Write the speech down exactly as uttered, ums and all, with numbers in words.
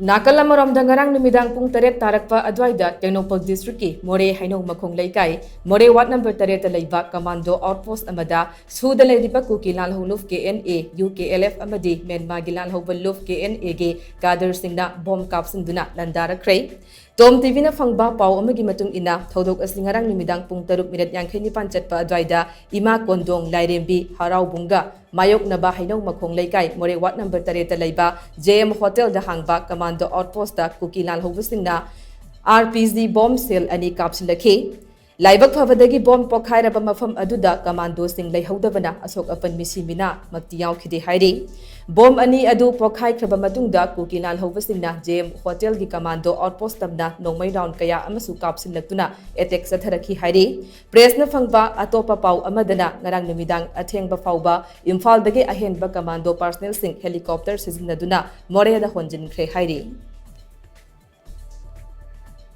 ꯅꯥꯀꯜ ꯑꯃꯔꯣꯝꯗ, ꯉꯔꯥꯡ ꯅꯨꯃꯤꯗꯥꯡ ꯄꯨꯡ ꯇꯔꯦꯠ ꯇꯥꯔꯛꯄ ꯑꯗꯨꯋꯥꯏꯗ ꯇꯦꯡꯅꯧꯄꯜ ꯗꯤꯁꯇ꯭ꯔꯤꯛꯀꯤ ꯃꯣꯔꯦ ꯍꯩꯅꯧ ꯃꯈꯣꯡ ꯂꯩꯀꯥꯏ, ꯃꯣꯔꯦ ꯋꯥꯔꯗ ꯅꯝꯕꯔ ꯇꯔꯦꯠꯇ ꯂꯩꯕ ꯀꯃꯥꯟꯗꯣ ꯑꯥꯎꯠꯄꯣꯁꯠ ꯑꯃꯗ ꯁꯨꯗ ꯂꯩꯔꯤꯕ ꯀꯨꯀꯤ ꯂꯥꯜꯍꯧ ꯂꯨꯞ K N A, U K L F ꯑꯃꯗꯤ ꯃ꯭ꯌꯥꯟꯃꯥꯔꯒꯤ ꯂꯥꯜꯍꯧꯕ ꯂꯨꯞ ꯀꯦ ꯑꯦꯟ ꯑꯦꯒꯤ ꯀꯥꯗꯔꯁꯤꯡꯅ ꯕꯣꯝ ꯀꯥꯞꯁꯤꯟꯗꯨꯅ ꯂꯥꯟꯗꯥꯔꯛꯈ꯭ꯔꯦ꯫ ꯇꯣꯝ ꯇꯤꯚꯤꯅ ꯐꯪꯕ ꯄꯥꯎ ꯑꯃꯒꯤ ꯃꯇꯨꯡ ꯏꯟꯅ, ꯊꯧꯗꯣꯛ ꯑꯁꯤ ꯉꯔꯥꯡ ꯅꯨꯃꯤꯗꯥꯡ ꯄꯨꯡ ꯇꯔꯨꯛ ꯃꯤꯅꯠ ꯌꯥꯡꯈꯩ ꯅꯤꯄꯥꯟ ꯆꯠꯄ ꯑꯗꯨꯋꯥꯏꯗ ꯏꯃꯥ ꯀꯣꯟꯗꯣꯡ ꯂꯥꯏꯔꯦꯝꯕꯤ ꯍꯔꯥꯎꯕꯨꯡꯒ ꯃꯥꯌꯣꯛꯅꯕ ꯍꯩꯅꯧ ꯃꯈꯣꯡ ꯂꯩꯀꯥꯏ, ꯃꯣꯔꯦ ꯋꯥꯔꯗ ꯅꯝꯕꯔ ꯇꯔꯦꯠꯇ ꯂꯩꯕ ꯖꯦ ꯑꯦꯝ ꯍꯣꯇꯦꯜꯗ ꯍꯥꯡꯕ ꯀꯃꯥꯟꯗꯣ ꯑꯥꯎꯠꯄꯣꯁꯇ ꯀꯨꯀꯤ ꯂꯥꯜꯍꯧꯕꯁꯤꯡꯅ ꯑꯥꯔ ꯄꯤ ꯖꯤ ꯕꯣꯝ ꯁꯦꯜ ꯑꯅꯤ ꯀꯥꯞꯁꯤꯜꯂꯛꯈꯤ꯫ ꯂꯥꯏꯕꯛ ꯐꯕꯗꯒꯤ ꯕꯣꯝ ꯄꯣꯈꯥꯏꯔꯕ ꯃꯐꯝ ꯑꯗꯨꯗ ꯀꯃꯥꯟꯗꯣꯁꯤꯡ ꯂꯩꯍꯧꯗꯕꯅ ꯑꯁꯣꯛ ꯑꯄꯟ ꯃꯤꯁꯤ ꯃꯤꯅꯥꯃꯛꯇꯤ ꯌꯥꯎꯈꯤꯗꯦ ꯍꯥꯏꯔꯤ꯫ ꯕꯣꯝ ꯑꯅꯤ ꯑꯗꯨ ꯄꯣꯈꯥꯏꯈ꯭ꯔꯕ ꯃꯇꯨꯡꯗ ꯀꯨꯀꯤ ꯂꯥꯜꯍꯧꯕꯁꯤꯡꯅ ꯖꯦ ꯑꯦꯝ ꯍꯣꯇꯦꯜꯒꯤ ꯀꯃꯥꯟꯗꯣ ꯑꯥꯎꯠꯄꯣꯁꯠ ꯇꯝꯅ ꯅꯣꯡꯃꯩ ꯔꯥꯎꯟ ꯀꯌꯥ ꯑꯃꯁꯨ ꯀꯥꯞꯁꯤꯜꯂꯛꯇꯨꯅ ꯑꯦꯇꯦꯛ ꯆꯠꯊꯔꯛꯈꯤ ꯍꯥꯏꯔꯤ꯫ ꯄ꯭ꯔꯦꯁꯅ ꯐꯪꯕ ꯑꯇꯣꯞꯄ ꯄꯥꯎ ꯑꯃꯗꯅ, ꯉꯔꯥꯡ ꯅꯨꯃꯤꯗꯥꯡ ꯑꯊꯦꯡꯕ ꯐꯥꯎꯕ ꯏꯝꯐꯥꯜꯗꯒꯤ ꯑꯍꯦꯟꯕ ꯀꯃꯥꯟꯗꯣ ꯄꯥꯔꯁꯅꯦꯜꯁꯤꯡ ꯍꯦꯂꯤꯀꯣꯞꯇꯔ ꯁꯤꯖꯤꯟꯅꯗꯨꯅ ꯃꯣꯔꯦꯗ ꯍꯣꯟꯖꯤꯟꯈ꯭ꯔꯦ ꯍꯥꯏꯔꯤ꯫